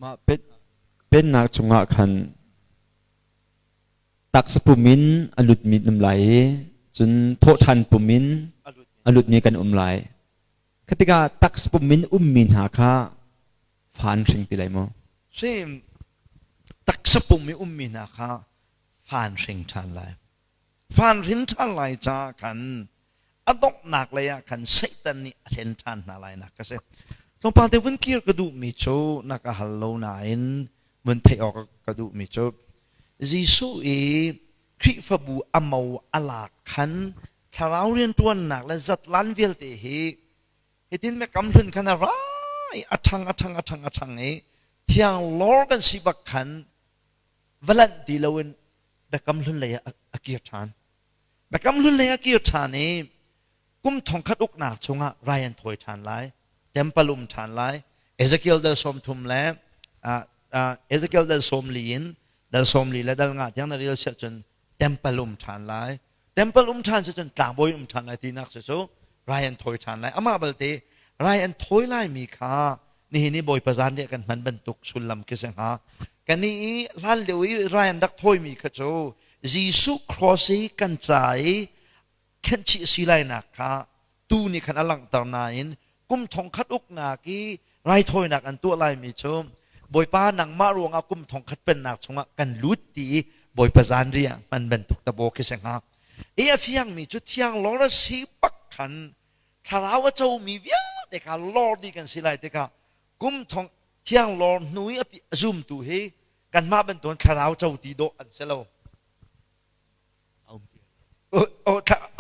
Mah pennak chungah khan taksa pum in a lutmi an um lai i cun thawhṭhan pum in a lutmi kan um lai. Kha tikah taksa pum in ummi hna kha fa an hring ti lai maw? Si, taksa pum i ummi hna kha fa an hring ṭhan lai. Fa an hrin ṭhan lai caah khan a donghnak lei ah khan Satan nih a hlen ṭhan hna lai nak ka si. Tlawmpal te vun kir ka duhmi cu na ka hal lo nain vun theih awk ka duhmi cu Jesuh i Khrihfabu a mo a lak khan thlarau rianṭuannak le zatlan vialte hi hitin biakam hlun khan a ra i a ṭhang a ṭhang a ṭhang a ṭhang i thiang lor kan si bak khan va lanh ti loin biakam hlun lei ah a kir ṭhan. Biakam hlun lei a kir ṭhan i kum thongkhat uknak chungah rai an thawi ṭhan lai, temple um ṭhan lai. Ezekiel dal 30 le Ezekiel dal 40 in dal 40 le dal nga tiang na rel siah cun temple um ṭhan lai. Temple um ṭhan si cun tlangbawi um ṭhan lai tinak cu cu rai an thawi ṭhan lai. Amah balte rai an thawi laimi kha nihin i Bawipa zanriah kan hman bantuk sullam khi si hnga. Kan i hlan lio i rai an rak thawimi kha cu Jesuh cross i kan ca i khenhchih si lainak kha tu nih khan a langhter nain kum thongkhat uknak i raithawinak an tuah laimi cu Bawipa nangmah ruangah kum thongkhat pennak chungah kan lut ti i Bawipa zanriah hman bantuk tabo khi si hnga. I a fiangmi cu thiang lor a si bak khan thlarau a comi vialte kha lor dih kan si lai tikah kum thong thiang lor hnu i a zumtu hi kanmah bantukin thlarau co ti dawh an si lo.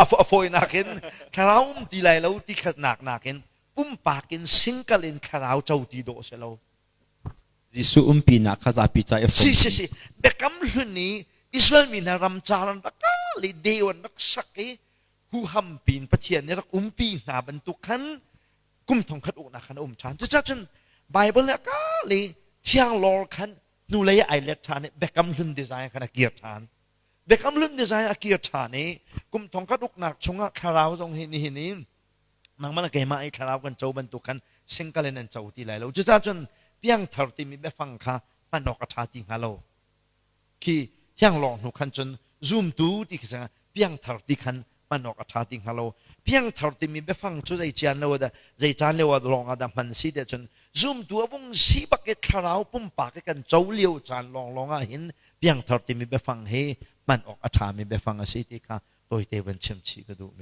A fawinak in thlarau um ti lai lo ti khatnak nakin pumpak in single in thlarau co ti dawh si lo. Jesuh umpinak kha zapi ca i Si si si biakam hlun i Israel mi hna ram car an rak kal i deu an rak sak i huham pin Pathian nih rak umpi hna bantuk khan kum thongkhat uknak khan a um ṭhan. Cucaah cun Bible nih a kal i thianglawr khan hnulei ai let ṭhan i Biakam Hlun design khan a kir ṭhan. Biakam Hlun design a kir ṭhan i kum thongkhat uknak chungah thlarau zong hi nihin i nangmah le keimah i thlarau kan co bantuk khan single in an co ti lai lo. Cucaah cun piangthar timi biafang kha hman awk a ṭha ti hnga lo. Khi thianglawng hnu khan cun zumtu ti khi piangthar ti khan hman awk a ṭha ti hnga lo. Piangthar timi biafang cu zei cian lo dah zei caan lio ah lawng ah dah hman si tiah cun zumtu a vung si bak i thlarau pumpak i kan co lio caan lawnglawng ah hin piangthar timi biafang hi hman awk a ṭhami biafang a si ti kha tawite van chim chih ka duhmi.